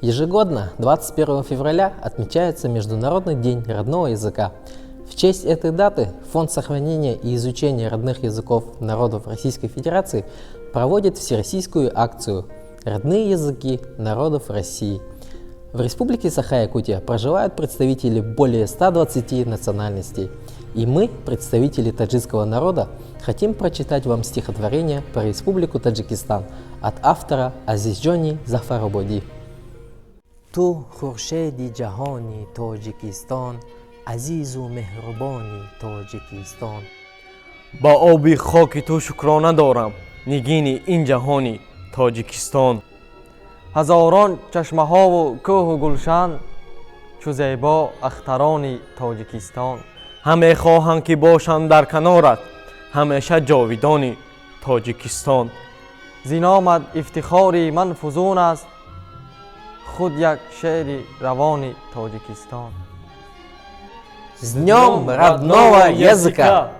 Ежегодно 21 февраля отмечается Международный день родного языка. В честь этой даты Фонд сохранения и изучения родных языков народов Российской Федерации проводит всероссийскую акцию «Родные языки народов России». В Республике Саха-Якутия проживают представители более 120 национальностей. И мы, представители таджикского народа, хотим прочитать вам стихотворение про Республику Таджикистан от автора Азизджони Зафарободи. Ту хуршеди ҷаҳони, Тоҷикистон, азизу меҳрубони, Тоҷикистон. Ба оби хоки ту шукрона дорам, нигини ин ҷаҳони, Тоҷикистон. Ҳазорон чашмаҳову кӯҳу гулшан, чу зебо ахтарони Тоҷикистон. Ҳаме хоҳанд, ки бошанд дар канорат ҳамеша ҷовидони, Тоҷикистон. Зи номат ифтихори ман фузун аст, худ як шеъри равони, Тоҷикистон. С Днем родного языка!